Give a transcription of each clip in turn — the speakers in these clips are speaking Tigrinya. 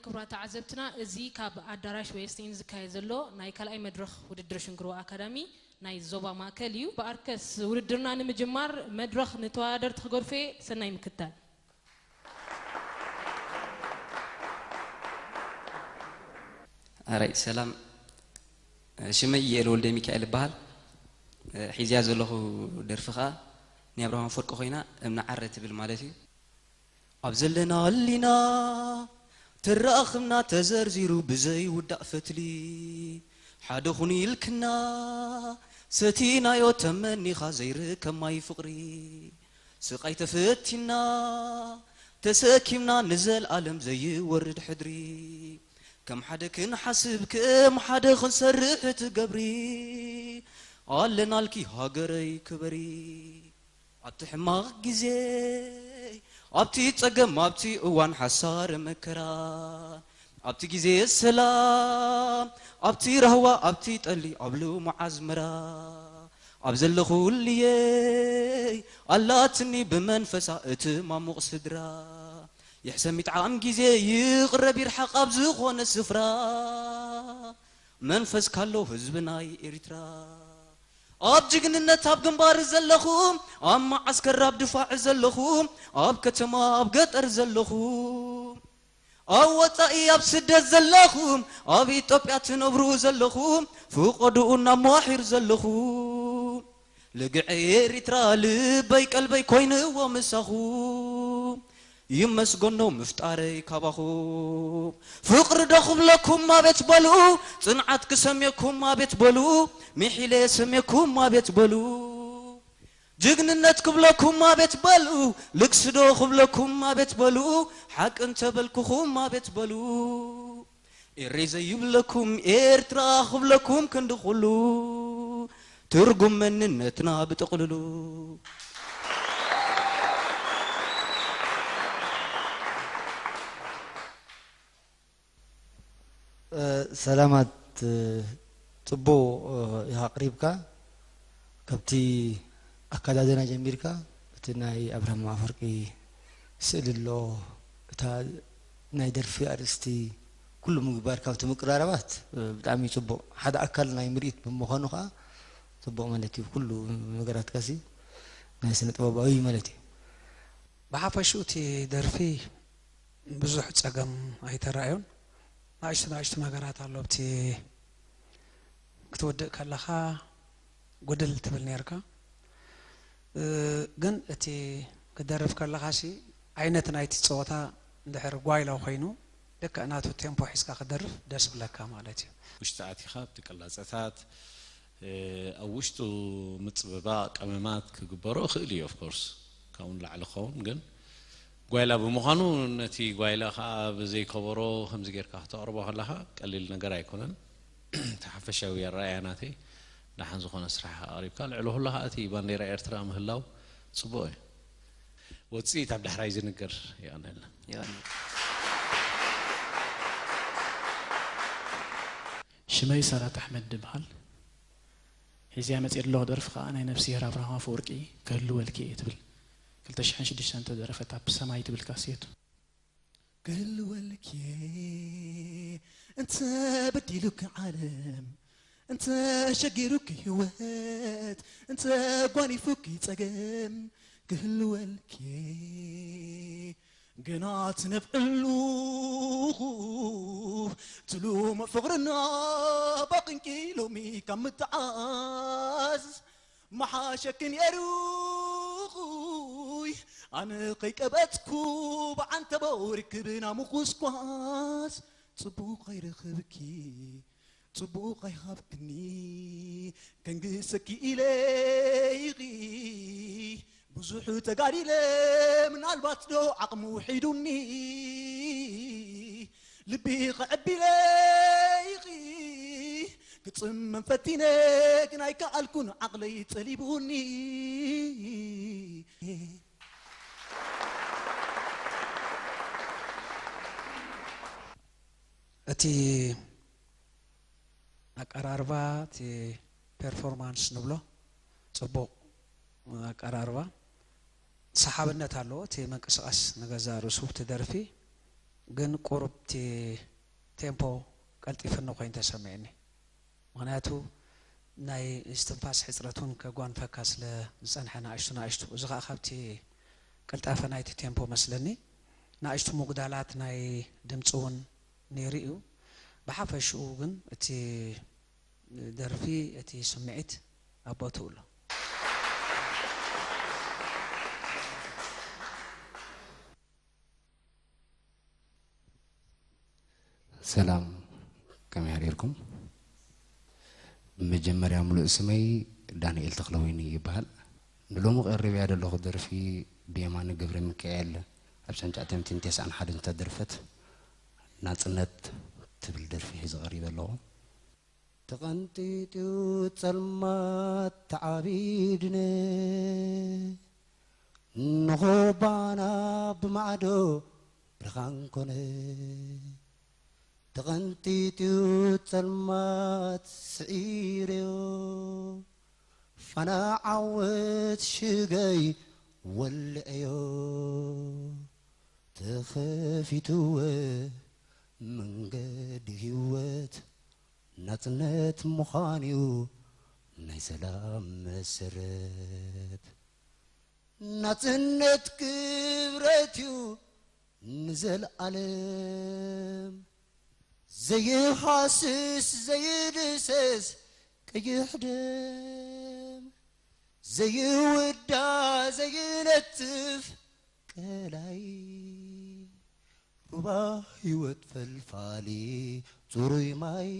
ክቡራት ተዓዘብትና፣ እዚ ካብ ኣዳራሽ ዌስቲን ዝካየድ ዘሎ ናይ ካልኣይ መድረኽ ውድድር ሽንግርዋ ኣካዳሚ ናይ ዞባ ማእከል እዩ። ብኣርከስ ውድድርና ንምጅማር መድረኽ ንተወዳደርቲ ክገድፎ እየ። ሰናይ ምክትታል። ኣራይ ሰላም፣ ሽመይ የል ወልደ ሚካኤል እበሃል። ሒዝያ ዘለኹ ደርፊ ኸኣ ናይ ኣብርሃም ኣፈወርቂ ኮይና እምኒ ዓረ ትብል ማለት እዩ። ኣብ ዘለና ኣሊና ተራኽብና ተዘርዚሩ ብዘይውዳእ ፈትሊ ሓደ ኹን ኢልክና ሰቲናዮ ተመኒኻ ዘይርከብ ማይ ፍቕሪ ስቓይ ተፈቲና ተሰኪምና ንዘልኣለም ዘይወርድ ሕድሪ ከም ሓደ ክንሓስብ ከም ሓደ ክንሰርሕ ትገብሪ ኣለናልኪ ሃገረይ ክበሪ ኣብቲ ሕማቕ ግዜ ኣብቲ ጸገም ኣብቲ እዋን ሓሳር መከራ ኣብቲ ግዜ ሰላም ኣብቲ ራህዋ ኣብቲ ጠሊ ኣብ ልሙዕ ኣዝመራ ኣብ ዘለኹልየይ ኣላትኒ ብመንፈሳ እቲ ማሙቕ ስድራ ይሕሰም ይጥዓም ግዜ ይቕረብ ይርሓቕ ኣብ ዝኾነ ስፍራ መንፈስ ካሎ ህዝቢ ናይ ኤሪትራ ኣብ ጅግንነት ኣብ ግንባር ዘለኹም ኣብ መዓስከር ኣብ ድፋዕ ዘለኹም ኣብ ከተማ ኣብ ገጠር ዘለኹም ኣብ ወጻኢ ኣብ ስደት ዘለኹም ኣብ ኢትዮጵያ ትነብሩ ዘለኹም ፍቆድኡ ናብ መዋሒር ዘለኹም ልግዐ ኤሪትራ ልበይ ቀልበይ ኮይንዎ ምሳኹም ይመስገኖ ምፍጣረይ ካባኹም ፍቕሪ ዶ ክብለኩም ኣቤት በሉ ጽንዓት ክሰምየኩም ኣቤት በሉ ሚሒለ የሰምየኩም ኣቤት በሉ ጅግንነት ክብለኩም ኣቤት በሉ ልግሲ ዶ ክብለኩም ኣቤት በሉ ሓቂ እንተበልኩኹም ኣቤት በሉ ኤረይ ዘይብለኩም ኤርትራ ክብለኩም ክንዲ ኩሉ ትርጉም መንነትና ብጥቕልሉ ሰላማት ጽቡቕ ኢኻ ኣቕሪብካ ካብቲ ኣካዳድና ጀሚርካ እቲ ናይ ኣብርሃም ኣፈወርቂ ስእሊ ኣሎ እታ ናይ ደርፊ ኣርእስቲ ኩሉ ምግባር ካብቲ ምቅራረባት ብጣዕሚ እዩ ጽቡቕ ሓደ ኣካል ናይ ምርኢት ብምዃኑ ከዓ ጽቡቕ ማለት እዩ ኩሉ ነገራትካሲ ናይ ስነ ጥበባዊ ማለት እዩ ብሓፈሽኡ እቲ ደርፊ ብዙሕ ጸገም ኣይተራእዮን። ንኣሽቱ ንኣሽቱ ነገራት ኣሎ ኣብቲ ክትወድእ ከለኻ ጉድል ትብል ነርካ። ግን እቲ ክደርፍ ከለኻሲ ዓይነት ናይቲ ጸወታ እንድሕር ጓይላ ኮይኑ ልክዕ ናቱ ቴምፖ ሒዝካ ክደርፍ ደስ ብለካ ማለት እዩ። ውሽጢ ኣቲኻ ኣብቲ ቅላጸታት ኣብ ውሽጡ ምጽብባቕ ቀመማት ክግበሮ ይኽእል እዩ of course ካብኡ ንላዕሊ ክኸውን ግን ጓይላ ብምዃኑ ነቲ ጓይላ ከዓ ብዘይ ከበሮ ከምዚ ጌርካ ክተቕርቦ ከለኻ ቀሊል ነገር ኣይኮነን እቲ ሓፈሻዊ ኣረኣእያ ናተይ ደሓን ዝኾነ ስራሕ ኣቕሪብካ ልዕሊ ኩሉ ከዓ እቲ ባንዴራ ኤርትራ ምህላው ጽቡቕ እዩ ወፅኢት ኣብ ዳሕራይ ዝንገር የቐነልና ሽመይ ሰላት ኣሕመድ ድበሃል ሒዝያ መፅእ ኣለኹ ደርፊ ከዓ ናይ ነብስሄር ኣብርሃም ኣፈወርቂ ክህልወልኪ እየ ትብል ክልተ ሽሕን ሽዱሽተን ተደረፈታ ብሰማይ ትብል ካሴቱ ክህልወልኪ እየ እንተ በዲሉኪ ዓለም እንተ ሸጊሩኪ ህይወት እንተ ጓኒፉኪ ጸገም ክህልወልኪ እየ ገና ትነብዕሉ ትሉም ፍቕርና ባቕንቂ ሎሚ ካብ ምትዓዝ መሓሸኪ ነይሩ ኣነ ከይቀበጽኩ ብዓንተቦ ርክብና ምኹስኳስ ጽቡቕ ኣይረኽብኪ ጽቡቕ ኣይሃብክኒ ከንግሰኪ ኢለ ኢኺ ብዙሕ ተጋዲለ ምናልባት ዶ ዓቕሚ ውሒዱኒ ልቢ ክዕቢለ ኢኺ ክጽመም ፈቲነ ግን ኣይከኣልኩን ዓቕለይ ጸሊቡኒ እቲ ኣቀራርባ እቲ ፐርፎርማንስ ንብሎ ፅቡቕ ኣቀራርባ ሰሓብነት ኣለዎ እቲ ምንቅስቃስ ንገዛ ርእሱ እቲ ደርፊ ግን ቁሩብ እቲ ቴምፖ ቀልጢፍኒ ኮይኑ ተሰሚዕኒ። ምኽንያቱ ናይ እስትንፋስ ሕጽረት እውን ከጓንፈካ ስለ ዝጸንሐ ንኣሽቱ ንኣሽቱ፣ እዚ ኸኣ ካብቲ ቅልጣፈ ናይቲ ቴምፖ መስለኒ። ንኣሽቱ ምጉዳላት ናይ ድምጺ እውን ነይሩ እዩ። ብሓፈሽኡ ግን እቲ ደርፊ፣ እቲ ስምዒት ኣብ ቦትኡ ኣሎ። ሰላም፣ ከመይ ሓዲርኩም? ብመጀመርያ፣ ምሉእ ስመይ ዳንኤል ተኽለወይኒ ይበሃል። ንሎሚ ቀሪበያ ዘለኹ ደርፊ ብየማነ ገብረሚካኤል ኣብ ሻንጫ ተምቲን ተስዓን ሓደን ዝተደርፈት ናጽነት ትብል ደርፊ ሒዘ ቀሪበ ኣለኹ። ተቐንጢጡ ጸልማት ተዓቢድነ፣ ንኹባና ብማዕዶ ብርሃን ኮነ። ተቐንጢጡ ጸልማት ስዒርዮ፣ ፋና ዓወት ሽገይ ወልዐዮ። ተኸፊትወ መንገዲ ህይወት፣ ናጽነት ምዃን'ዩ ናይ ሰላም መሰረት። ናጽነት ክብረት'ዩ ንዘለኣለም፣ ዘይሃስስ ዘይድህሰስ ቀይሕ ደም፣ ዘይውዳ ዘይነጽፍ ቀላይ፣ ሩባ ህይወት ፈልፋሊ ጽሩይ ማይ፣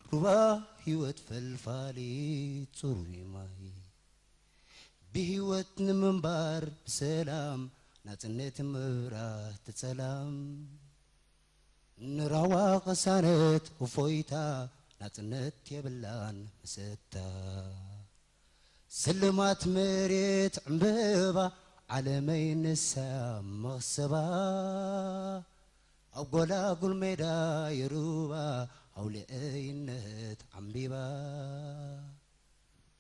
ሩባ ህይወት ፈልፋሊ ጽሩይ ማይ። ብህይወት ንምንባር ብሰላም፣ ናጽነት ምብራህቲ ጸላም። ንራህዋ ቅሳነት እፎይታ፣ ናጽነት የብላን መሰታ። ስልማት መሬት ዕምበባ፣ ዓለመይ ንሳ መኽሰባ። ኣብ ጎላጉል ሜዳ የሩባ፣ ኣውሊዐይነት ዓምቢባ።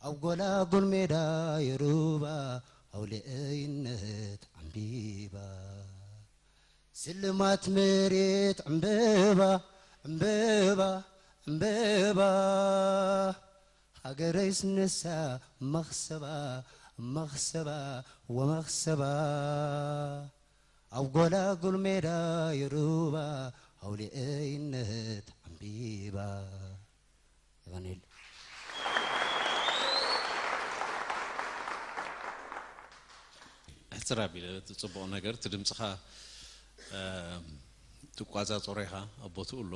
ኣብ ጎላጉል ሜዳ የሩባ፣ ኣውሊዐይነት ዓምቢባ። ስልማት መሬት ዕምበባ፣ ዕምበባ፣ ዕምበባ። ሃገረይስ ንሳ መኽሰባ፣ መኽሰባ ወመኽሰባ። ኣብ ጎላጉል ሜዳ የሩባ፣ ኣውሊዐይነት ዓምቢባ። የቐንየለይ። ሕጽር ኣቢለ፣ እቲ ጽቡቕ ነገር፣ እቲ ድምጽኻ፣ እ፣ ትቋጻጸሮ ኢኻ፣ ኣብ ቦትኡ ኣሎ።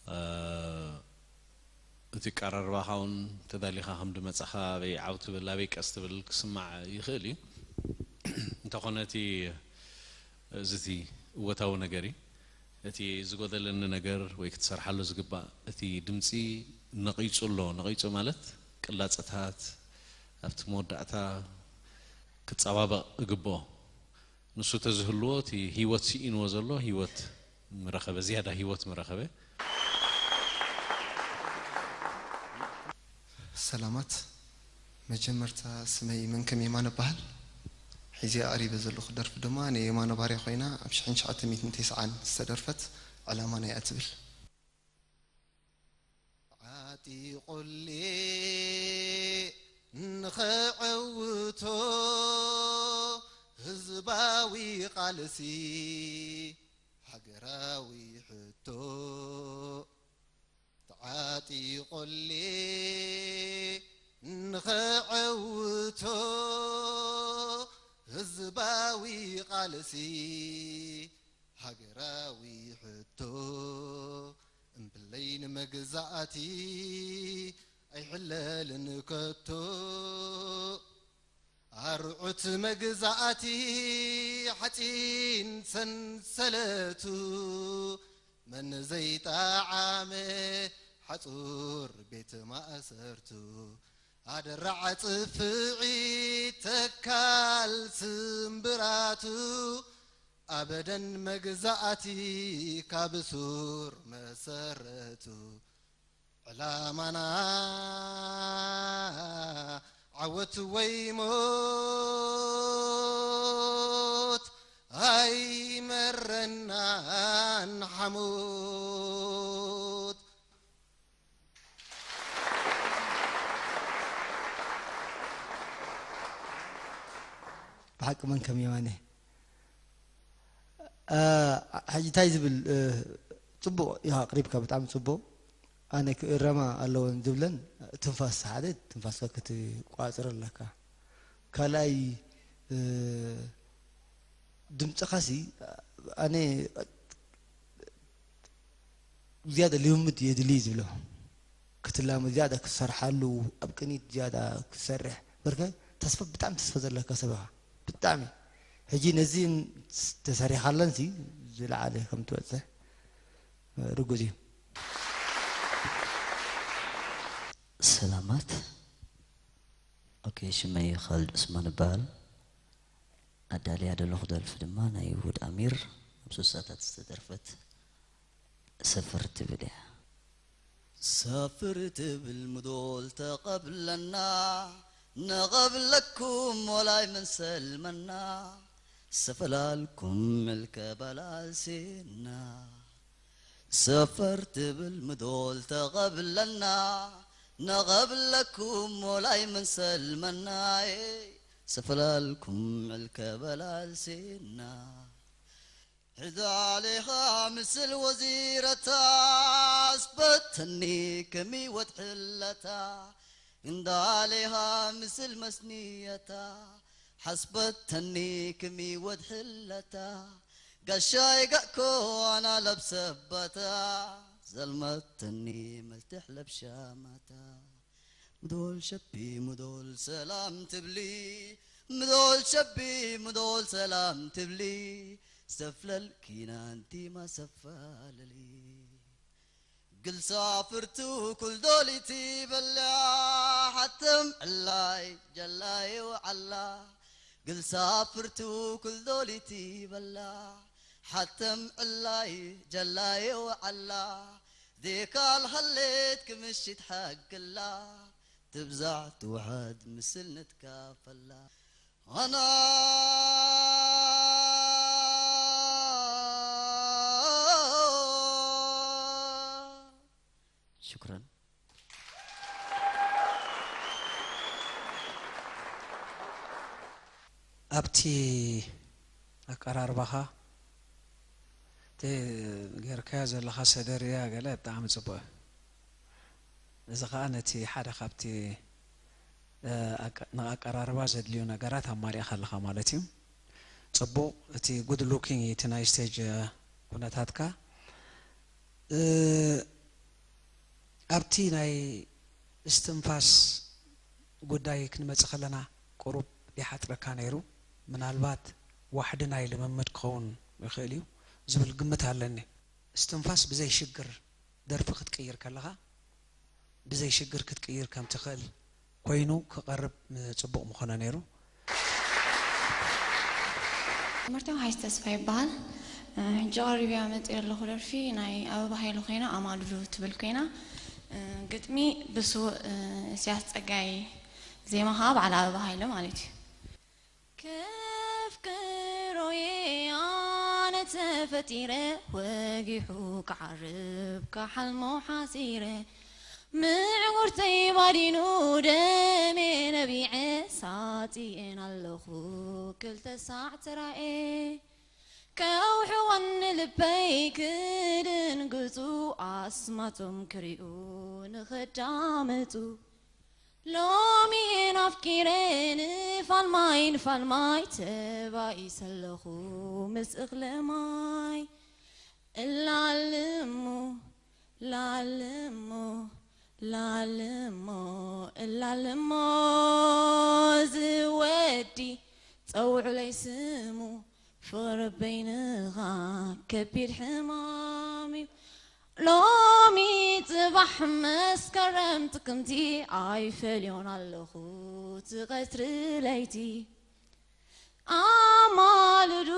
እ፣ እቲ ኣቀራርባኻ እውን ተዳሊኻ ከም ድመጻኻ ኣበይ ዓው ትብል፣ ኣበይ ቀስ ትብል ክስማዕ ይኽእል እዩ። እንተኾነ፣ እቲ፣ እዚ እቲ እወታዊ ነገር እዩ። እቲ ዝጎደለኒ ነገር ወይ ክትሰርሓሉ ዝግባእ፣ እቲ ድምጺ ነቒጹ ኣሎ። ነቒጹ ማለት ቅላጸታት ኣብቲ መወዳእታ ክጸባበቕ እግብኦ። ንሱ ተዝህልዎ፣ እቲ ህይወት ስኢንዎ ዘሎ ህይወት ምረኸበ፣ ዝያዳ ህይወት ምረኸበ። ሰላማት፣ መጀመርታ ስመይ መንከም የማነ እበሃል። ሕዚ ኣቕሪበ ዘለኹ ደርፊ ድማ ናይ የማነ ባርያ ኮይና ኣብ ሽሕን ትሽዓተ ሚእትን ተስዓን ዝተደርፈት ዕላማና እያ ትብል። ዓጢቖሌ ንኸዐውቶ ህዝባዊ ቃልሲ ሃገራዊ ሕቶ ተዓጢቖሌ ንኸዐውቶ ህዝባዊ ቃልሲ ሃገራዊ ሕቶ እምብለይ ንመግዛእቲ ኣይሕለልን ከቶ። ኣርዑት መግዛእቲ ሓፂን ሰንሰለቱ መን ዘይጠዓመ ሓፁር ቤት ማእሰርቱ ኣደራዕ ፅፍዒት ተካል ስምብራቱ ኣበደን መግዛእቲ ካብ ሱር መሰረቱ ዕላማና ዓወት ወይ ሞት ኣይመር ረናን ሓሙት። ብሓቂ መን ከም የማነ። እ፣ ሕጂ እንታይ ዝብል፣ እ፣ ጽቡቕ ኢኻ ኣቕሪብካ፣ ብጣዕሚ ጽቡቕ። ኣነ ክእረማ ኣለወን ዝብለን ትንፋስ ሓደ ትንፋስካ ክትቋጽር ኣለካ። ካልኣይ፣ እ፣ ድምጽኻሲ ኣነ ዝያዳ ልምምድ የድሊ ዝብሎ። ክትላመድ ዝያዳ ክትሰርሓሉ፣ ኣብ ቅኒት ዝያዳ ክትሰርሕ። በርከ ተስፋ፣ ብጣዕሚ ተስፋ ዘለካ ሰብ ኢኻ። ብጣዕሚ። ሕጂ ነዚ ተሰሪኻለንሲ ዝለዓለ ከም ትበጽሕ ርጉጽ እዩ። ሰላማት። ኦኬ፣ ሽመይ ኻልድ ዑስማን እበሃል። ኣዳልያ ዘለኹ ደርፊ ድማ ናይ ውድ ኣሚር ኣብ ሱሳታት ዝተደርፈት ሰፍር ትብል እያ። ሰፍር ትብል ምዶል ተቐብለና፣ ንቐብለኩም ወላይ ምንሰልመና፣ ሰፈላልኩም ምልከ በላልሴና። ሰፈር ትብል ምዶል ተቐብለና፣ ነቐብለኩም ወላይ ምንሰልመናይ፣ ሰፈላልኩም ምልከ በላልሴና። ሕዳሌኻ ምስል ወዚረታ፣ ኣስበተኒ ከሚ ወድሕለታ። እንዳሌኻ ምስል መስንየታ፣ ሓስበተኒ ከሚ ወድሕለታ። ጋሻይ ጋእኮ ኣና ለብሰበታ፣ ዘልመተኒ መልትሕ ለብሻማታ። ምዶል ሸቢ ምዶል ሰላም ትብሊ፣ ምዶል ሸቢ ምዶል ሰላም ትብሊ፣ ሰፍለልኪና እንቲማ ሰፋለሊ። ግልሳ ፍርቱ ኩል ዶሊቲ በላ፣ ሓተም ዕላይ ጀላይ ወዓላ። ግልሳ ፍርቱ ኩል ዶሊቲ በላ፣ ሓተም ዕላይ ጀላይ ወዓላ። ዴካል ሃሌት ክምሽት ሓግላ፣ ትብዛዕ ትውሓድ ምስል ንትካፈላ። ኣና ሽኩረን። ኣብቲ ኣቀራርባኻ እቲ ጌርካዮ ዘለኻ ሰደርያ ገለ ብጣዕሚ ጽቡቕ እዩ። እዚ ኸኣ ነቲ ሓደ ካብቲ፣ እ፣ ኣቀ-፣ ንኣቀራርባ ዘድልዩ ነገራት ኣማሊእካ ኣለኻ ማለት እዩ። ጽቡቕ፣ እቲ ጉድ ሉኪንግ እዩ እቲ ናይ ስቴጅ፣ እ፣ ኩነታትካ። እ፣ ኣብቲ ናይ እስትንፋስ ጉዳይ ክንመጽእ ከለና ቁሩብ ይሓጽረካ ነይሩ። ምናልባት ዋሕዲ ናይ ልምምድ ክኸውን ይኽእል እዩ ዝብል ግምት ኣለኒ። እስትንፋስ ብዘይ ሽግር ደርፊ ክትቅይር ከለኻ ብዘይ ሽግር ክትቅይር ከም ትኽእል ኮይኑ ክቐርብ ጽቡቕ ምኾነ ነይሩ። መርቶም ሃይስ ተስፋ ይበሃል። ሕጂ ቀሪበያ መፂአ ኣለኹ ደርፊ ናይ ኣበባ ሃይለ ኮይና ኣማልዱ ትብል ኮይና ግጥሚ ብስዉእ እስያስ ፀጋይ ዜማ ከዓ በዓል ኣበባ ሃይለ ማለት እዩ። ከፍቅሮየ ኣነ ተፈጢረ ወጊሑ ክዓርብ ካሓልሞ ሓሲረ ምዕጉርተይ ባዲኑ ደሜ ነቢዐ ሳጢኤን ኣለኹ ክልተ ሳዕ ተራኤ ከውሕወኒ ልበይ ክድንግጹ ኣስማቶም ክሪኡ ንኸዳምጹ ሎሚ ናፍቂረ ንፋልማይ ንፋልማይ ተባኢሰ ኣለኹ ምስ እኽለ ማይ እላልሞ ላልሞ ላልሞ እላልሞ ዝወዲ ጸውዑለይ ስሙ ፍቕሪ በይንኻ ከቢድ ሕማም እዩ ሎሚ ጽባሕ መስከረም ጥቅምቲ ኣይፈልዮን ኣለኹ እቲ ቀትሪ ለይቲ ኣማልዱ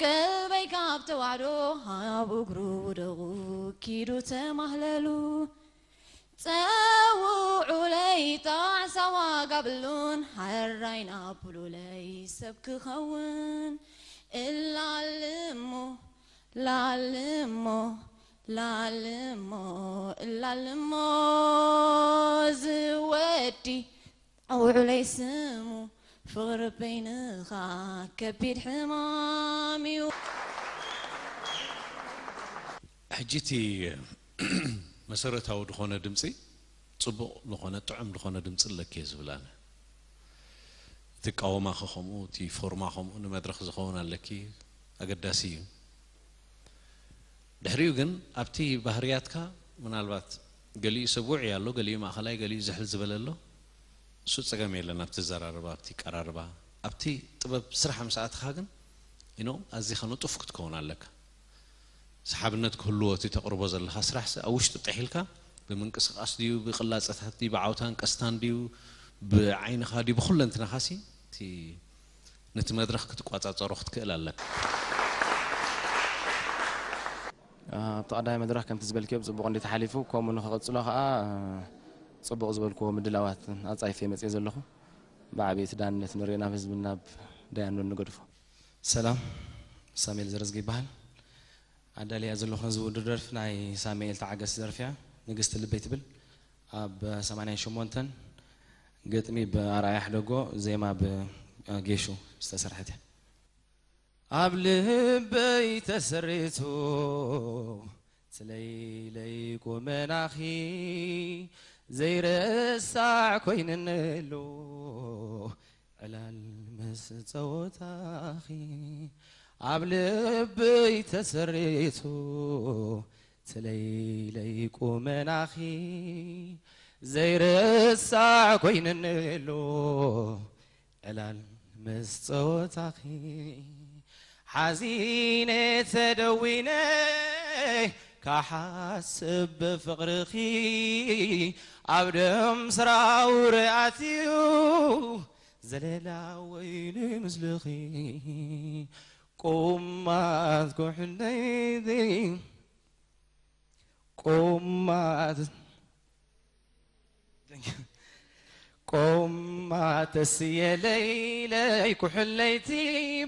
ቀልበይ ካብ ተዋሕዶ ኣብ እግሩ ውደቑ ኪዱ ተማህለሉ ጸውዑለይ ጣዕሳ ዋጋ ብሉን ሃራይና ብሉለይ ሰብ ክኸውን እላልሞ ላልሞ ላልሞ ላልሞ ዝወዲ ኣውዕለይ ስሙ ፍቕሪ በይንኻ ከቢድ ሕማም እዩ። ሕጂ እቲ መሰረታዊ ዝኾነ ድምፂ፣ ፅቡቕ ዝኾነ ጥዑም ዝኾነ ድምፂ ኣለኪ እየ ዝብል ኣነ። እቲ ቃወማኺ ከምኡ፣ እቲ ፎርማ ከምኡ፣ ንመድረኽ ዝኸውን ኣለኪ፣ ኣገዳሲ እዩ። ድሕሪኡ ግን ኣብቲ ባህርያትካ ምናልባት ገሊኡ ሰብ ውዑይ ኣሎ፣ ገሊኡ ማእኸላይ፣ ገሊኡ ዝሕል ዝበለ ኣሎ። እሱ ፀገም የለን። ኣብቲ ዘራርባ፣ ኣብቲ ቀራርባ፣ ኣብቲ ጥበብ ስራሕ ምስ ኣተኻ ግን ኢኖ ኣዚኻ ንጡፍ ክትከውን ኣለካ። ሰሓብነት ክህልዎ እቲ ተቕርቦ ዘለኻ ስራሕ ኣብ ውሽጢ ጥሒልካ ብምንቅስቃስ ድዩ ብቅላፀታት ድዩ ብዓውታን ቀስታን ድዩ ብዓይንኻ ድዩ ብኩለንትናኻሲ እቲ ነቲ መድረኽ ክትቋፃፀሮ ክትክእል ኣለካ። ኣብቲ ቀዳማይ መድረኽ ከምቲ ዝበልክዮ ብፅቡቕ እንዲ ተሓሊፉ፣ ከምኡ ንኽቕፅሎ ከዓ ፅቡቕ ዝበልክዎ ምድላዋት ኣፃይፈ መፅየ ዘለኹ። ብዓብይቲ ዳንነት ንሪኦ ናብ ህዝቢ ናብ ዳያኑ ንገድፎ። ሰላም፣ ሳሙኤል ዘረዝጊ ይበሃል። ኣዳልያ ዘለኹ ነዚ ውድድር ደርፊ ናይ ሳሙኤል ተዓገስ ደርፊ እያ፣ ንግስቲ ልበይ ትብል። ኣብ ሰማንያን ሸሞንተን፣ ግጥሚ ብኣርኣያ ሕደጎ፣ ዜማ ብጌሹ ዝተሰርሐት እያ። ኣብ ልበይ ተሰሪቱ ትለይለይ ቁመናኺ ዘይረሳዕ ኮይንኒ ኣሎ ዕላል ምስ ጸወታኺ ኣብ ልበይ ተሰሪቱ ትለይለይ ቁመናኺ ዘይረሳዕ ኮይንኒ ኣሎ ዕላል ምስ ጸወታኺ ሓዚነ ተደዊነ ካሓስብ ብፍቕርኺ ኣብ ደም ስራውር ኣትዩ ዘለላ ወይኒ ምስልኺ ቁማት ኩሕለይቲ ቁማት ቆማ ተስየ ለይለይ ኩሕለይቲ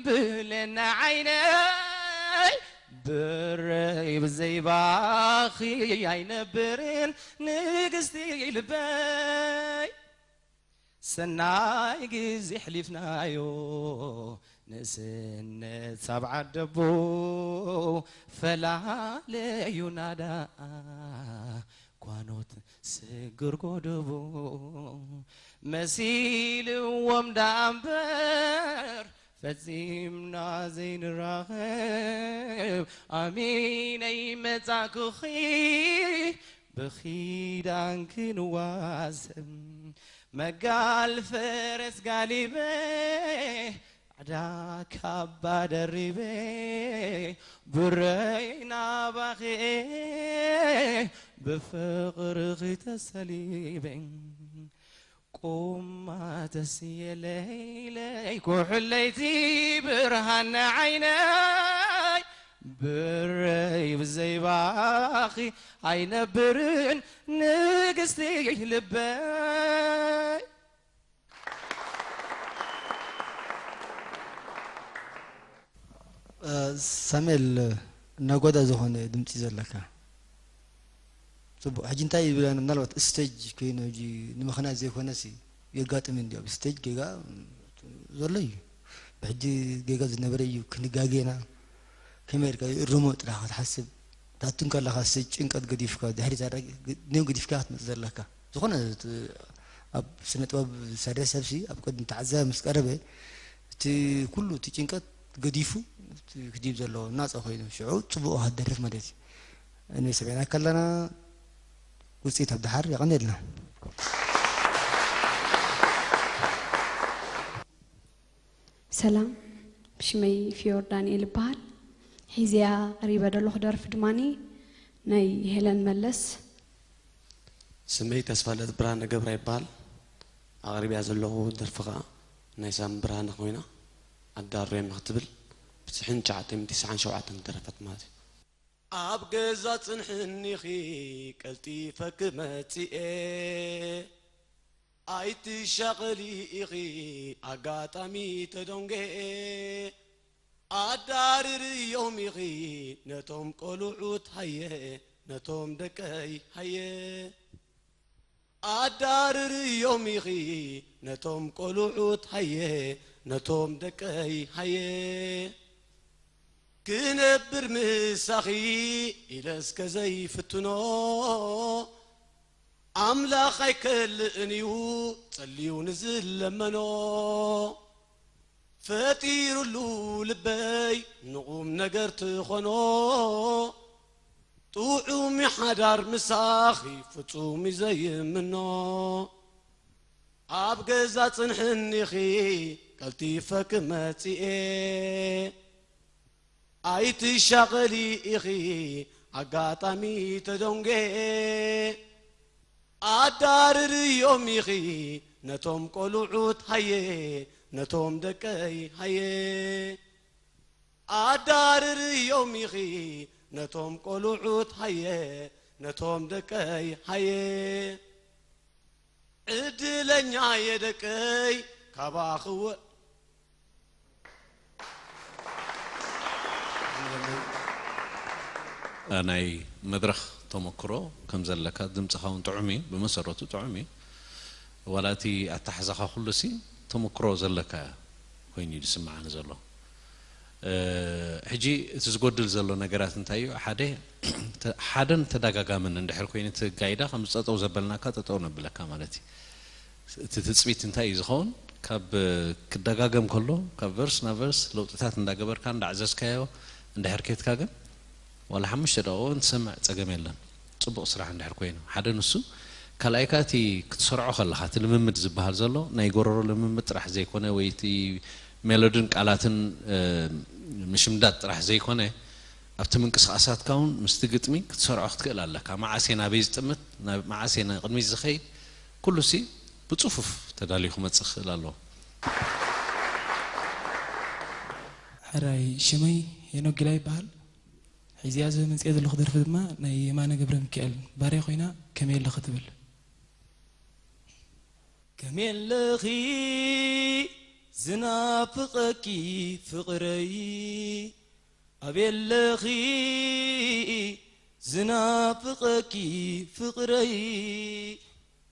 ብለና ዓይነይ ብረይ ብዘይባኺ ኣይነብርን ንግስቲ ልበይ ሰናይ ግዜ ሕሊፍናዮ ንእስነት ሳብ ዓደቦ ፈላለዩና ደኣ ኳኖት ስግር ጎደቦ መሲልዎም ደኣ እምበር ፈጺምና ዘይንራኸብ ኣሚነይ መጻእኩኺ ብኺዳን ክንዋሰብ መጋል ፈረስ ጋሊበ ጻዕዳ ካባ ደሪበ ብረይ ናባኺ ብፍቕርኺ ተሰሊበ ቁማ ተስየ ለይለይ ኩሕለይቲ ብርሃን ዓይነይ ብረይ ብዘይባኺ ኣይነብርን ንግስቲ ልበይ ሳሙኤል ነጎዳ ዝኾነ ድምፂ ዘለካ። ፅቡቕ። ሕጂ እንታይ ይብለና፣ ምናልባት ስቴጅ ኮይኑ ሕጂ ንምኽንያት ዘይኮነሲ የጋጥም እንዲ ኣብ ስቴጅ ጌጋ ዘሎ እዩ። ብሕጂ ጌጋ ዝነበረ እዩ፣ ክንጋጌና ከመይ ኢልካ ይእርሞ ጥራሕ ክትሓስብ ታቱ እንከለኻ ስቴጅ ጭንቀት ገዲፍካ ድሕሪት ኣረግ- ኔው ገዲፍካ ክትመፅእ ዘለካ። ዝኾነ እቲ ኣብ ስነ ጥበብ ዝሰርሕ ሰብሲ ኣብ ቅድሚ ተዓዛቢ ምስ ቀረበ እቲ ኩሉ እቲ ጭንቀት ገዲፉ እቲ ክዲብ ዘለዎ ናፃ ኮይኑ ሽዑ ፅቡቕ ክትደርፍ ማለት እዩ። እኔ ሰሚዕና ከለና ውፅኢት ኣብ ደሓር የቐንየልና። ሰላም፣ ብሽመይ ፊዮር ዳንኤል እበሃል። ሒዝያ ቀሪበ ዘለኹ ደርፊ ድማ ናይ ሄለን መለስ። ስመይ ተስፋለት ብርሃነ ገብራ ይበሃል። ኣቕሪብያ ዘለኹ ደርፊ ኸዓ ናይ ሳሚ ብርሃነ ኮይና ኣዳሮየኒ ክትብል ብትሽዓን ትሽዓተ ሚእቲ ትስዓን ሸውዓተን ዝደረፈት ማለት እዩ። ኣብ ገዛ ጽንሕኒኺ ቀልጢፈ ክመጽእ እየ ኣይትሻቐሊ ኢኺ ኣጋጣሚ ተዶንገኤ ኣዳርርዮም ኢኺ ነቶም ቆልዑት ሃየ፣ ነቶም ደቀይ ሃየ። ኣዳርርዮም ኢኺ ነቶም ቆልዑት ሃየ፣ ነቶም ደቀይ ሃየ። ክነብር ምሳኺ ኢለ እስከ ዘይፍትኖ፣ ኣምላኽ ኣይከልእን እዩ ጸልዩ ንዝለመኖ። ፈጢሩሉ ልበይ ንቑም ነገር ትኾኖ፣ ጥዑም ሓዳር ምሳኺ ፍጹም እዩ ዘይምኖ። ኣብ ገዛ ጽንሕኒ ኢኺ ቀልጢፈ ክመጽእ እየ። ኣይትሻቐሊ ኢኺ ኣጋጣሚ ተደንጌ። ኣዳርርዮም ኢኺ ነቶም ቆልዑት ሃየ፣ ነቶም ደቀይ ሃየ። ኣዳርርዮም ኢኺ ነቶም ቆልዑት ሃየ፣ ነቶም ደቀይ ሃየ። ዕድለኛ እየ ደቀይ ካባኺ ወ- ናይ መድረኽ ተመክሮ ከም ዘለካ፣ ድምፅኻ እውን ጥዑም እዩ፣ ብመሰረቱ ጥዑም እዩ። ዋላ እቲ ኣተሓዛኻ ኩሉ ሲ ተመክሮ ዘለካ ኮይኑ እዩ ዝስምዓኒ ዘሎ። ሕጂ እቲ ዝጎድል ዘሎ ነገራት እንታይ እዩ? ሓደ፣ ሓደን ተደጋጋምን እንድሕር ኮይኑ እቲ ጋይዳ ከም ጠጠው ዘበልናካ ጠጠው ነብለካ ማለት እዩ። እቲ ትፅቢት እንታይ እዩ ዝኸውን? ካብ ክደጋገም ከሎ ካብ ቨርስ ናብ ቨርስ ለውጥታት እንዳገበርካ እንዳዕዘዝካዮ እንድሕር ኬድካ ግን ዋላ ሓሙሽተ ደቂቆ እንትሰምዕ ፀገም የለን። ፅቡቕ ስራሕ እንድሕር ኮይኑ ሓደ ንሱ፣ ካልኣይ ከዓ እቲ ክትሰርዖ ከለኻ እቲ ልምምድ ዝበሃል ዘሎ ናይ ጎረሮ ልምምድ ጥራሕ ዘይኮነ ወይ እቲ ሜሎድን ቃላትን ምሽምዳድ ጥራሕ ዘይኮነ ኣብቲ ምንቅስቃሳትካ እውን ምስቲ ግጥሚ ክትሰርዖ ክትክእል ኣለካ። መዓስ እየ ናበይ ዝጥምት፣ መዓስ እየ ንቅድሚት ዝኸይድ፣ ኩሉ ሲ ብፅፉፍ ተዳልዩ ክመፅእ ክኽእል ኣለዎ። ሕራይ ሽመይ ሄኖክ ጊላ ይበሃል። ሕዚኣ እዚ መፅኦ ዘለኹ ደርፊ ድማ ናይ የማነ ገብረሚካኤል ባርያ ኮይና ከመይ ኣለኺ ትብል። ከመይ ኣለኺ ዝናፍቐኪ ፍቕረይ፣ ኣበይ ኣለኺ ዝናፍቐኪ ፍቕረይ፣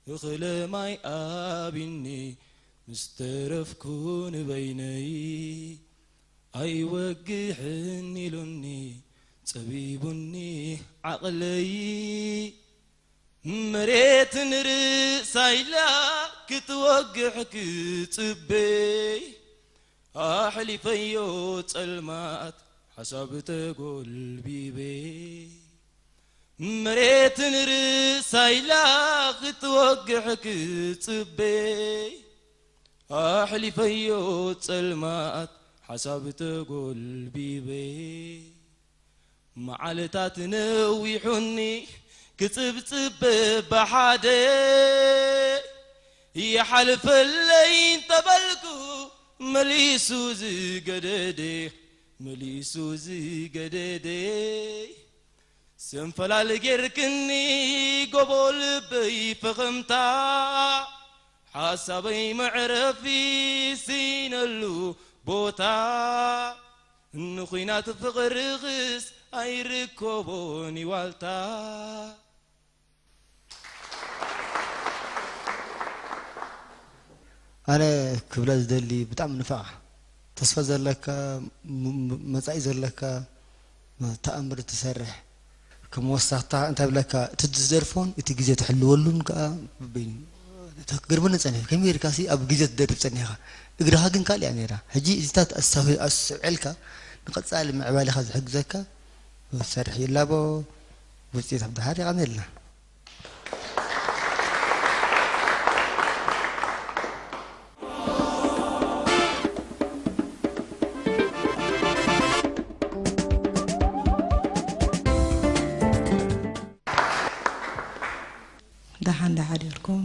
እኽለ ማይ ኣቢኒ ምስ ተረፍኩ ንበይነይ። ኣይወግሕን ኢሉኒ ጸቢቡኒ ዓቕለይ። መሬት ንርእሳ ኢላ ክትወግሕ ክጽበይ ኣሕሊፈዮ ጸልማት ሓሳብ ተጎልቢበይ። መሬት ንርእሳ ኢላ ክትወግሕ ክጽበይ ኣሕሊፈዮ ጸልማት ሓሳብ ተጎልቢበይ። መዓልታት ነዊሑኒ ክጽብጽብ ብሓደ ይሓልፈለይ እንተበልኩ መሊሱ ዝገደደ መሊሱ ዝገደደ ሰንፈላል ጌርክኒ ጎቦ ልበይ ፈኸምታ ሓሳበይ መዕረፊ ስኢነሉ ቦታ ንኹናት ፍቕርኽስ ኣይርከቦን ዋልታ። ኣነ ክብላ ዝደሊ ብጣዕሚ ንፋዕ ተስፋ ዘለካ መጻኢ ዘለካ ተኣምር ትሰርሕ ከም ወሳኽታ እንታይ ብለካ እቲ ትዘርፎን እቲ ግዜ ትሕልወሉን ከዓ በበይኑ ክገርመኒ ጸኒሑ ከመይ ጌርካ ሲ ኣብ ግዜ ትደርፍ ጸኒሕካ እግርኻ ግን ካልእ እያ ነይራ ሕጂ እዚታት ኣስተውዒልካ ንቐጻሊ ምዕባሊኻ ዝሕግዘካ ሰርሕ ይላቦ ውፅኢት ኣብ ደሓር የቐንየልና። ደሓን ደሓዲርኩም።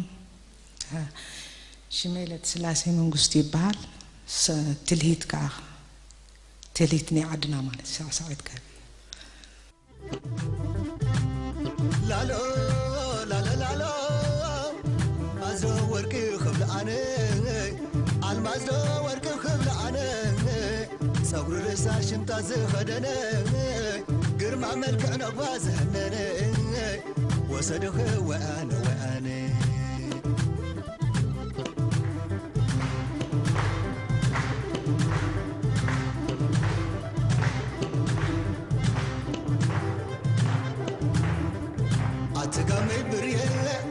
ሽመይ ለትስላሴ መንግስቱ ይበሃል። ትልሂት ከዓ ትልሂት ናይ ዓድና ማለት ሳዕሳዒት ከ ላሎ ላሎ ላሎ ኣዞ ወርቂ ክብል ኣነ ኣልማዝ ዶ ወርቂ ክብል ኣነ ጸጉሪ ሳሽምጣ ዝኸደነ ግርማ መልክዕ ነጓ ዝሕነነ ወሰድኺ ወኣነ ወኣነ ኣቲ ጋመይ ብርየ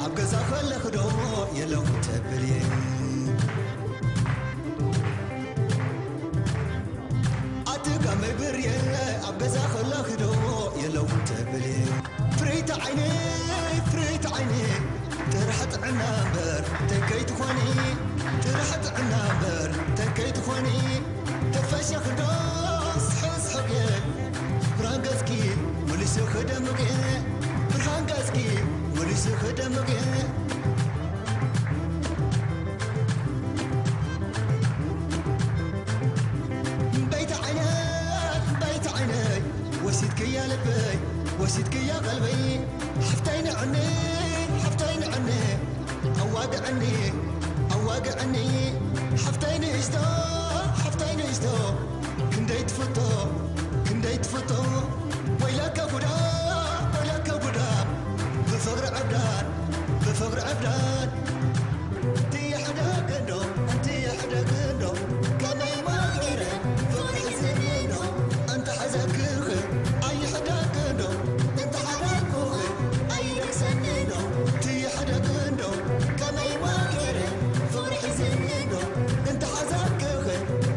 ኣብ ገዛ ከለኽዶ የለኹ ተብልየ ኣቲ ጋመይ ብርየ ኣብ ገዛ ከለኽዶ የለኹ ተብልየ ፍርይቲ ዓይነይ ፍርይቲ ዓይነይ ጥራሕ ጥዕና እምበር ተከይ ትኾኒ ጥራሕ ጥዕና እምበር ተከይ ትኾኒ ተፈሸኽዶ ስሕስሕየ ብርሃን ገጽኪ መሊሱ ክደምቕ ብርሃን ገጽኪ መሊሱ ክደምቕ በይቲ ዓይነይ በይቲ ዓይነይ ወሲድክያ ልበይ ወሲድክያ ቀልበይ ሓፍተይ ንዕኒ ሓፍተይ ንዕኒ ኣዋግዕኒ ኣዋግዕኒ ሓፍተይ ንእሽቶ ሓፍተይ ንእሽቶ ክንደይ ትፍቶ ክንደይ ትፍቶ ወይለከ ጉዳ ወይለከ ጉዳ ብፍቕሪ ዕብዳን ብፍቕሪ ዕብዳን ትየሕደግ እንዶ ትየሕደግ እንዶ ከመይ ማይረ ፍቕሪ ዝምኖ እንተ ሓዘክኽ ኣይሕደግ እንዶ እንተ ሓደግኩኽ ኣይደቅሰኒ እንዶ ትየሕደግ እንዶ ከመይ ማይረ ፍቕሪ ዝምኖ እንተ ሓዘክኽ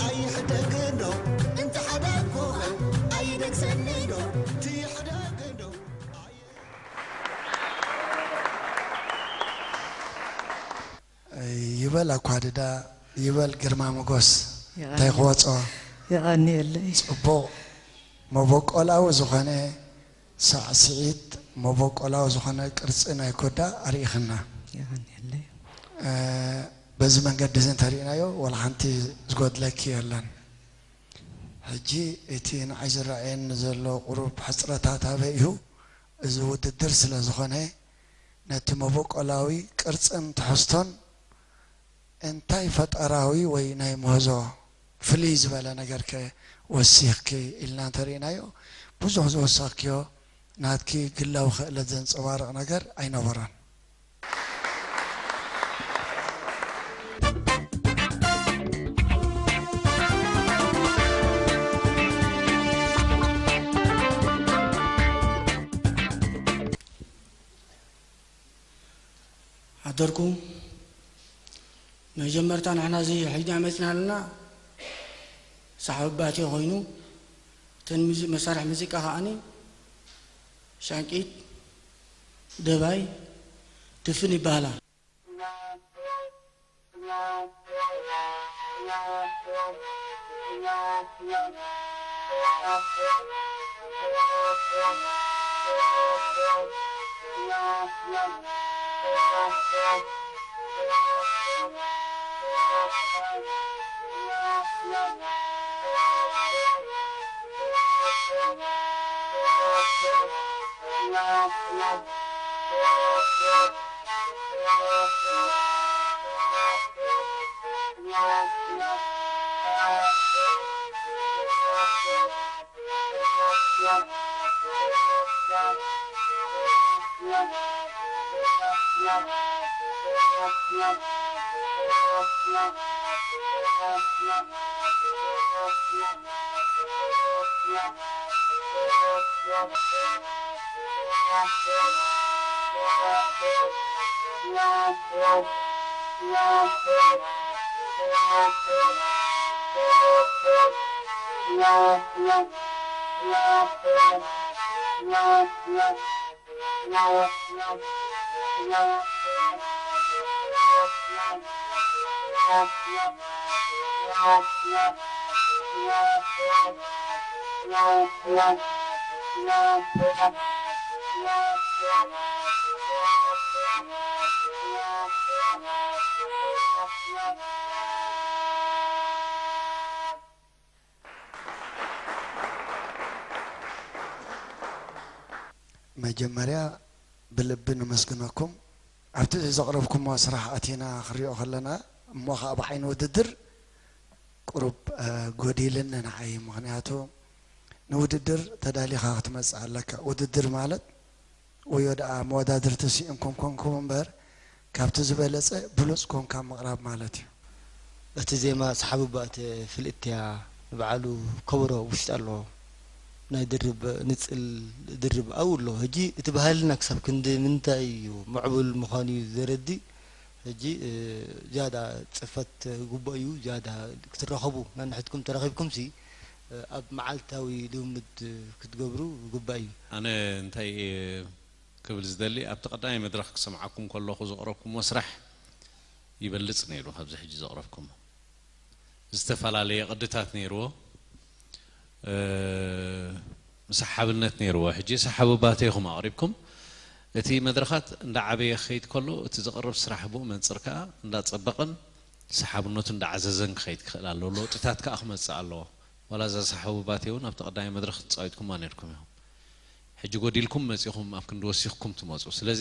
ኣይሕደግ እንዶ እንተ ሓደግኩኽ ኣይደቅሰኒ እንዶ ትየሕደግ እንዶ ይበል ኣኳድዳ ይበል ግርማ ሞጎስ እንታይ ክወጾ የቐንየለይ ጽቡቕ መበቆላዊ ዝኾነ ሳዕስዒት መበቆላዊ ዝኾነ ቅርጺ ናይ ኮዳ ኣርኢኽና የቐንየለይ በዚ መንገዲ እዚ እንተሪእናዮ ዋላ ሓንቲ ዝጎድለኪ የለን ሕጂ እቲ ንዓይ ዝረኣየኒ ዘሎ ቁሩብ ሕፅረታት ኣበይ እዩ እዚ ውድድር ስለ ዝኾነ ነቲ መበቆላዊ ቅርፅን ትሕዝቶን እንታይ ፈጠራዊ ወይ ናይ ምህዞ ፍልይ ዝበለ ነገር ከ ወሲኽኪ ኢልና እንተሪእናዮ ብዙሕ ዝወሰኽክዮ ናትኪ ግላዊ ክእለት ዘንፀባርቕ ነገር ኣይነበሮን። ሓደርኩም መጀመርታ ንሕና እዚ ሒዝና መፅና ኣለና ሳሕቢ ባቴ ኮይኑ እተን መሳርሒ ሙዚቃ ከዓኒ ሻንቂት ደባይ ድፍን ይበሃላ መጀመርያ ብልቢ ነመስግነኩም ኣብቲ ዘቕረብኩሞ ስራሕ ኣቲና ክንሪኦ ከለና እሞ ከዓ ብዓይኒ ውድድር ቁሩብ ጎዲልኒ ንዓይ። ምኽንያቱ ንውድድር ተዳሊኻ ክትመጽእ ኣለካ። ውድድር ማለት ወዮ ደኣ መወዳድርቲ ስኢንኩም ኮንኩም እምበር፣ ካብቲ ዝበለጸ ብሉጽ ኮንካ ምቕራብ ማለት እዩ። እቲ ዜማ ሰሓቢ እባ እቲ ፍልጥቲ እያ፣ ንባዕሉ ከበሮ ውሽጢ ኣለዎ። ናይ ድርብ ንጽል ድርብ ኣብኡ ኣሎ። ሕጂ እቲ ባህልና ክሳብ ክንዲ ምንታይ እዩ ምዕቡል ምዃኑ እዩ ዘረድእ። ሕጂ ዝያዳ ጽፈት ግቡእ እዩ፣ ዝያዳ ክትራኸቡ፣ ነንሕድኩም ተራኺብኩምሲ ኣብ መዓልታዊ ልምምድ ክትገብሩ ግቡእ እዩ። ኣነ እንታይ እየ ክብል ዝደሊ፣ ኣብቲ ቀዳማይ መድረኽ ክሰምዓኩም ከለኹ ዘቕረብኩምዎ ስራሕ ይበልጽ ነይሩ ካብዚ ሕጂ ዘቕረብኩሞ። ዝተፈላለየ ቅድታት ነይርዎ፣ ሰሓብነት ነይርዎ። ሕጂ ሰሓቢ ባቴኹም ኣቕሪብኩም፣ እቲ መድረኻት እንዳዓበየ ክኸይድ ከሎ፣ እቲ ዝቕርብ ስራሕ ብኡ መንጽር ከኣ እንዳጸበቐን ሰሓብነቱ እንዳዓዘዘን ክኸይድ ክኽእል ኣለዎ። ለውጥታት ከኣ ክመጽእ ኣለዎ። ዋላ እዛ ሰሓቢ ባቴ እውን ኣብቲ ቀዳማይ መድረኽ ተጻዊትኩማ ነይርኩም ኢኹም። ሕጂ ጎዲልኩም መጺኹም ኣብ ክንዲ ወሲኽኩም ትመጹ። ስለዚ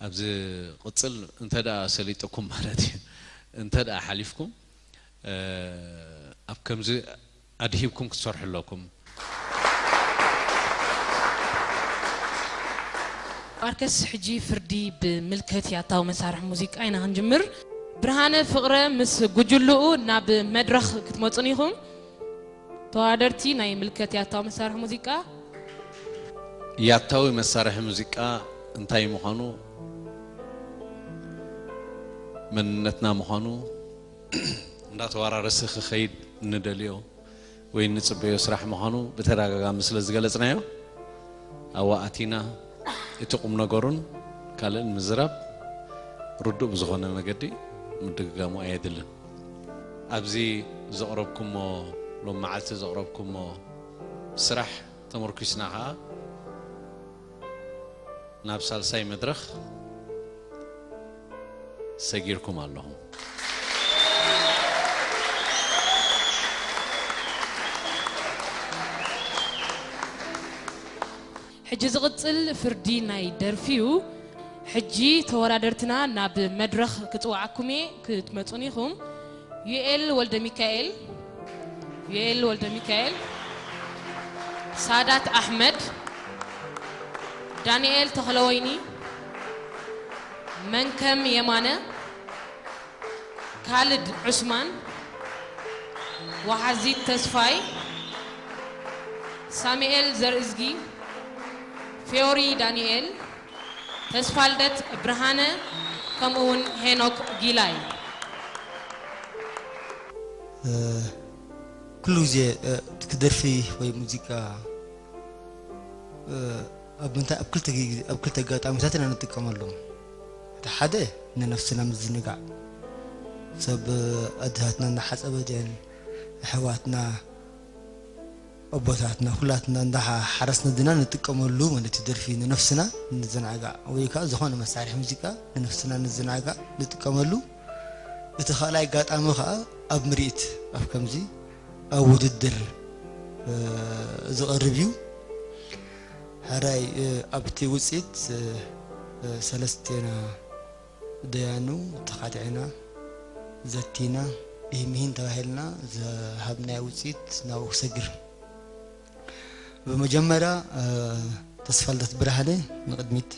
ኣብዚ ቅጽል እንተ ደኣ ሰሊጥኩም ማለት እዩ፣ እንተ ደኣ ሓሊፍኩም፣ ኣብ ከምዚ ኣድሂብኩም ክትሰርሑ ኣለኩም። ማርከስ፣ ሕጂ ፍርዲ ብምልከት ያታዊ መሳርሒ ሙዚቃ ኢና ክንጅምር። ብርሃነ ፍቕረ ምስ ጉጅልኡ ናብ መድረኽ ክትመጹን ኢኹም። ተወዳደርቲ፣ ናይ ምልከት ያታዊ መሳርሒ ሙዚቃ። ያታዊ መሳርሒ ሙዚቃ እንታይ ምዃኑ፣ መንነትና ምዃኑ እንዳተወራረሰ ክኸይድ እንደልዮ ወይ እንጽበዮ ስራሕ ምዃኑ ብተደጋጋሚ ስለ ዝገለጽናዮ፣ ኣብኡ ኣቲና እቲ ቁም ነገሩን ካልእን ምዝራብ ርዱእ ብዝኾነ መገዲ ምድግጋሙ ኣየድልን። ኣብዚ ዘቕረብኩሞ፣ ሎም መዓልቲ ዘቕረብኩሞ ስራሕ ተመርኲስና ኸኣ ናብ ሳልሳይ መድረኽ ሰጊርኩም ኣለኹም። ሕጂ ዝቕጽል ፍርዲ ናይ ደርፊ እዩ። ሕጂ ተወዳደርትና ናብ መድረኽ ክጽውዓኩም እየ፣ ክትመጹን ኢኹም። ዩኤል ወልደ ሚካኤል፣ ዩኤል ወልደ ሚካኤል፣ ሳዳት ኣሕመድ፣ ዳንኤል ተኽለወይኒ፣ መንከም የማነ፣ ካልድ ዑስማን፣ ወሓዚት ተስፋይ፣ ሳሙኤል ዘርእዝጊ፣ ፊዮሪ ዳንኤል፣ ተስፋልደት ብርሃነ፣ ከምኡ እውን ሄኖክ ጊላይ። ኩሉ ግዜ ክደርፊ ወይ ሙዚቃ ኣብ ምንታይ፣ ኣብ ክልተ ግዜ፣ ኣብ ክልተ ኣጋጣሚታት ኢና ንጥቀመሎም። እቲ ሓደ ንነፍስና ምዝንጋዕ፣ ሰብ ኣድታትና እናሓጸበ ድየን፣ ኣሕዋትና፣ ኣቦታትና፣ ኩላትና እንዳሓረስና ድና ንጥቀመሉ ማለት እዩ። ደርፊ ንነፍስና ንዘናጋዕ ወይ ከዓ ዝኾነ መሳርሒ ሙዚቃ ንነፍስና ንዘናጋዕ ንጥቀመሉ። እቲ ካልኣይ ኣጋጣሚ ከዓ ኣብ ምርኢት፣ ኣብ ከምዚ ኣብ ውድድር ዝቐርብ እዩ። ሕራይ ኣብቲ ውፅኢት ሰለስቴና ደያኑ ተኻቲዕና ዘቲና ኢህምሂን ተባሂልና ዝሃብናዮ ውፅኢት ናብኡ ክሰግር። ብመጀመርያ ተስፋልደት ብርሃነ ንቕድሚት፣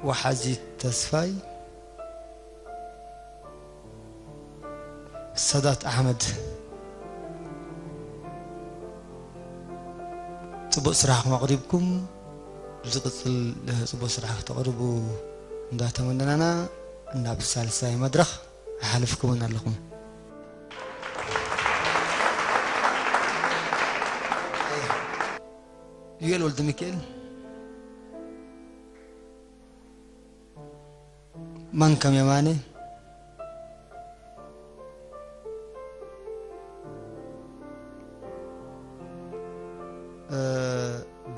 ወሓዚት ተስፋይ፣ ሳዳት ኣሕመድ፣ ጽቡቕ ስራሕኩም ኣቕሪብኩም፣ ዝቕጽል ጽቡቕ ስራሕ ክተቕርቡ እንዳተመነናና ናብ ሳልሳይ መድረኽ ኣሓልፍኩምና ኣለኹም። ዩኤል ወልደ ሚካኤል፣ መንከም የማነ፣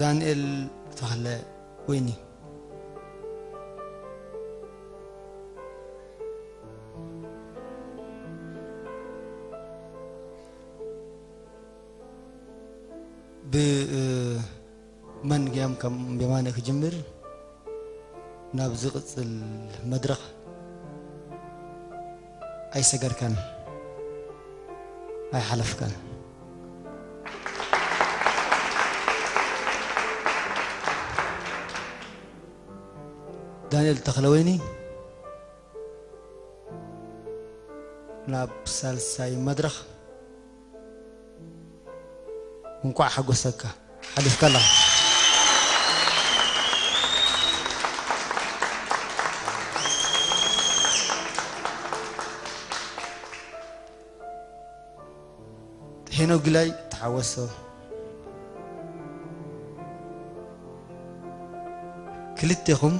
ዳንኤል ተኽለ ወይኒ። ብመን ገያም ከም የማነ ክጅምር ናብ ዝቕጽል መድረኽ። ኣይሰገርካን፣ ኣይሓለፍካን። ዳንኤል ተኽለወይኒ ናብ ሳልሳይ መድረኽ። እንኳዕ ሓጎሰካ፣ ሓሊፍካ ኣለኻ። ሄኖክ ጊላይ ተሓወሶ። ክልቴኹም፣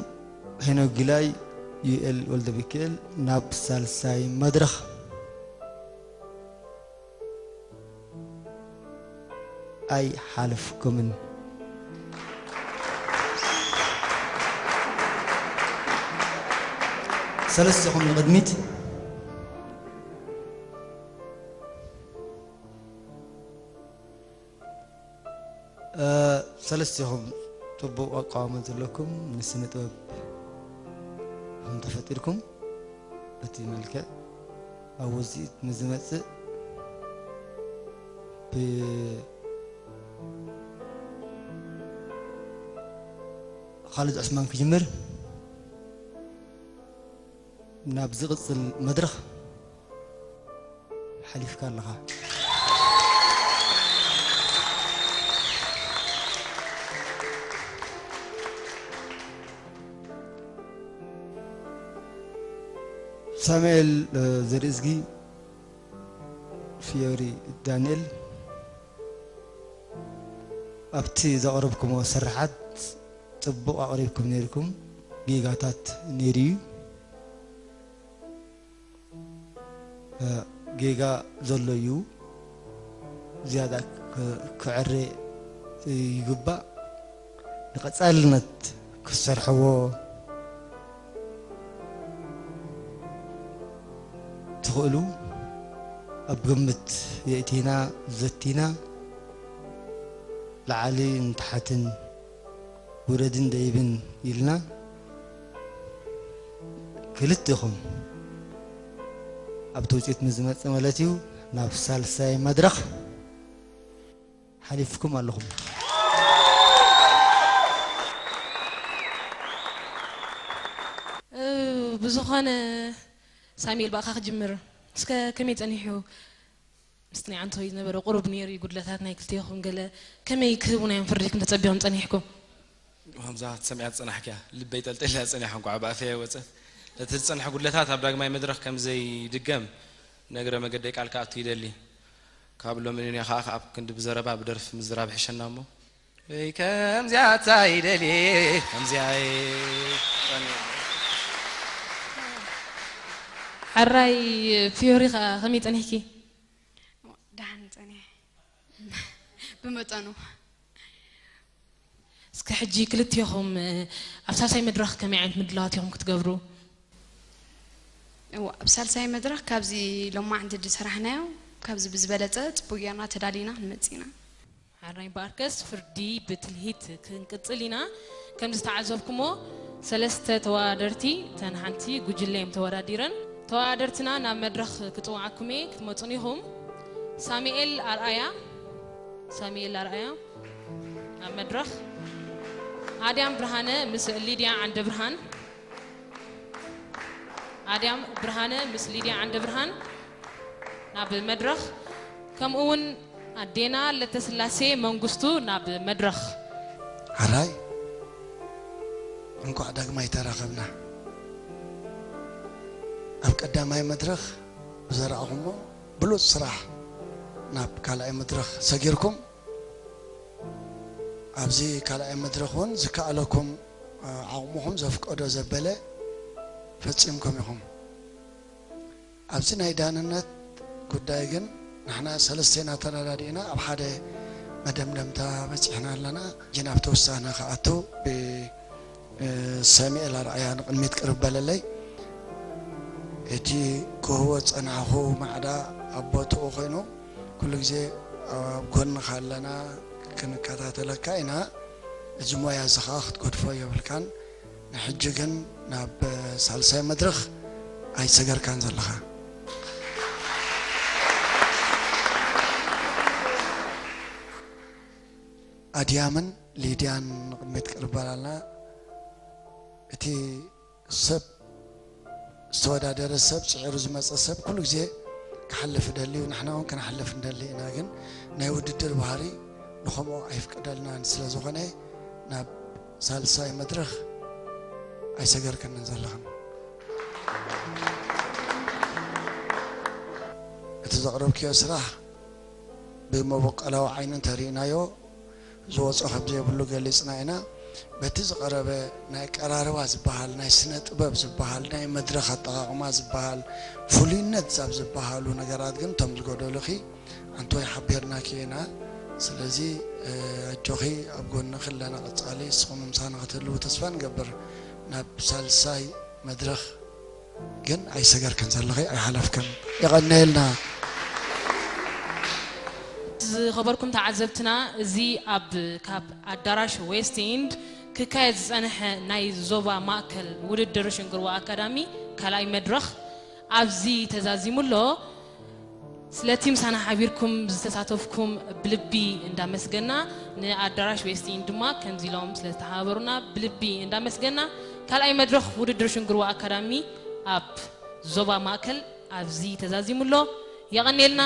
ሄኖክ ጊላይ፣ ዩኤል ወልደ ሚካኤል፣ ናብ ሳልሳይ መድረኽ። ኣይሓለፍኩምን። ሰለስቲኹም ንቕድሚት። እ፣ ሰለስቲኹም ጽቡቕ ኣቃውማ ዘለኩም፣ ንስነ ጥበብ ከም ተፈጢርኩም፣ በቲ መልክዕ ኣብ ውጽኢት ንዝመጽእ ብ-፣ ኻልድ ዑስማን ክጅምር፣ ናብ ዝቕጽል መድረኽ ሓሊፍካ ኣለኻ። ሳሙኤል፣ እ፣ ዘርእዝጊ፣ ፊዮሪ ዳንኤል፣ ኣብቲ ዘቕረብኩሞ ስርሓት ጽቡቕ ኣቕሪብኩም ነይርኩም። ጌጋታት ነይሩ እዩ። እ፣ ጌጋ ዘሎ እዩ። ዝያዳ ክ-፣ ክዕረ ይግባእ። ንቐጻልነት ክሰርሕዎ ትኽእሉ ኣብ ግምት የእቲና ዘቲና ላዕሊ ንታሕትን ውረድን ደይብን ኢልና ክልቴኹም ኣብቲ ውፅኢት ምስ ዝመፅእ ማለት እዩ ናብ ሳልሳይ መድረኽ ሓሊፍኩም ኣለኹም። እ፣ ብዝኾነ ሳሙኤል ብኣኻ ክጅምር። እስከ ከመይ ጸኒሑ? ምስቲ ናይ ዓንተወይ ዝነበረ ቁሩብ ነይሩ እዩ ጉድለታት ናይ ክልቲኹም። ገለ ከመይ ክህቡና እዮም ፍርዲ ኢልኩም ተጸቢኹም ጸኒሕኩም? ከምዛ ትሰምዕያ ዝጸናሕክያ ልበይ ጠልጢላ ጸኒሓ እንኳዕ ብኣፈይ ኣይወጸት። እቲ ዝጸንሐ ጉድለታት ኣብ ዳግማይ መድረኽ ከም ዘይድገም ነግረ መገደይ ቃል ክኣቱ ይደሊ። ካብ ሎሚ ንኔኻ ኣብ ክንዲ ብዘረባ ብደርፊ ምዝራብ ይሕሸና እሞ። ወይ ከምዚኣ እንታይ ደልየ ከምዚኣ እየ። ሕራይ ፊዮሪ ኸኣ ከመይ ጸኒሕኪ? ደሓን ጸኒሐ ብመጠኑ። እስከ ሕጂ ክልቴኹም ኣብ ሳልሳይ መድረኽ ከመይ ዓይነት ምድላዋት ኢኹም ክትገብሩ? እዋ ኣብ ሳልሳይ መድረኽ ካብዚ ሎማዓንቲ ዝሰራሕናዮ ካብዚ ብዝበለጸ ጽቡቅ ጌርና ተዳሊና ክንመጽእ ኢና። ሓራይ በኣርከስ ፍርዲ ብትልሂት ክንቅጽል ኢና። ከም ዝተዓዘብኩሞ ሰለስተ ተወዳደርቲ ተን ሓንቲ ጉጅለ እዮም ተወዳዲረን። ተወዳደርትና ናብ መድረኽ ክጽውዓኩም እየ ክትመጹን ኢኹም። ሳሙኤል ኣርኣያ ሳሙኤል ኣርኣያ ናብ መድረኽ። ኣድያም ብርሃነ ምስ ሊድያ ዓንደብርሃን ኣድያም ብርሃነ ምስ ሊድያ ዓንደብርሃን ናብ መድረኽ ከምኡ እውን ኣዴና ለተስላሴ መንግስቱ ናብ መድረኽ። ሓራይ እንኳዕ ዳግማይ ተራኸብና። ኣብ ቀዳማይ መድረኽ ብዘርኣኹሞ ብሉጽ ስራሕ ናብ ካልኣይ መድረኽ ሰጊርኩም ኣብዚ ካልኣይ መድረኽ እውን ዝከኣለኩም ዓቕምኹም ዘፍቀዶ ዘበለ ፈጺምኩም ኢኹም። ኣብዚ ናይ ዳንነት ጉዳይ ግን ንሕና ሰለስቴና ተረዳዲእና ኣብ ሓደ መደምደምታ በጺሕና ኣለና። ሕጂ ናብቲ ውሳነ ክኣቱ ብሳሙኤል ኣርኣያ ንቕድሚት ቅርብ በለለይ። እቲ ክህቦ ዝጸናሕኹ ማዕዳ ኣብ ቦትኡ ኮይኑ ኩሉ ግዜ ኣብ ጎንኻ ኣለና፣ ክንከታተለካ ኢና። እዚ ሞያ እዚ ኸኣ ክትገድፎ የብልካን። ንሕጂ ግን ናብ ሳልሳይ መድረኽ ኣይሰገርካን ዘለኻ። ኣድያምን ሊድያን ንቕድሚት ቅርበላልና። እቲ ሰብ ዝተወዳደረ ሰብ፣ ጽዒሩ ዝመጸ ሰብ ኩሉ ግዜ ክሓልፍ ደልዩ፣ ንሕና እውን ክንሓልፍ እንደሊ ኢና። ግን ናይ ውድድር ባህሪ ንኸምኡ ኣይፍቀደልናን። ስለ ዝኾነ ናብ ሳልሳይ መድረኽ ኣይሰገርከንን ዘለኽን። እቲ ዘቕረብክዮ ስራሕ ብመበቆላዊ ዓይኒ እንተሪእናዮ፣ ዝወጾ ከም ዘይብሉ ገሊጽና ኢና። በቲ ዝቐረበ ናይ ቀራርባ ዝበሃል፣ ናይ ስነ ጥበብ ዝበሃል፣ ናይ መድረኽ ኣጠቓቕማ ዝበሃል፣ ፍሉይነት ኣብ ዝበሃሉ ነገራት ግን እቶም ዝጎደሉኺ ኣንቶይ ሓቢርናኪ ኢና። ስለዚ ኣጆኺ፣ ኣብ ጎንኺ ኣለና። ቀጻሊ ንስኹም ምሳና ክትህልዉ ተስፋ ንገብር። ናብ ሳልሳይ መድረኽ ግን ኣይሰገርከን ዘለኺ፣ ኣይሓለፍከን። የቐነየልና። ዝኸበርኩም ተዓዘብትና፣ እዚ ኣብ ካብ ኣዳራሽ ዌስት ኢንድ ክካየድ ዝጸንሐ ናይ ዞባ ማእከል ውድድር ሽንግርዋ ኣካዳሚ ካልኣይ መድረኽ ኣብዚ ተዛዚሙ ኣሎ። ስለቲ ምሳና ሓቢርኩም ዝተሳተፍኩም ብልቢ እንዳመስገና፣ ንኣዳራሽ ዌስት ኢንድ ድማ ከምዚ ኢሎም ስለዝተሓባበሩና ብልቢ እንዳመስገና፣ ካልኣይ መድረኽ ውድድር ሽንግርዋ ኣካዳሚ ኣብ ዞባ ማእከል ኣብዚ ተዛዚሙ ኣሎ። የቐንየልና።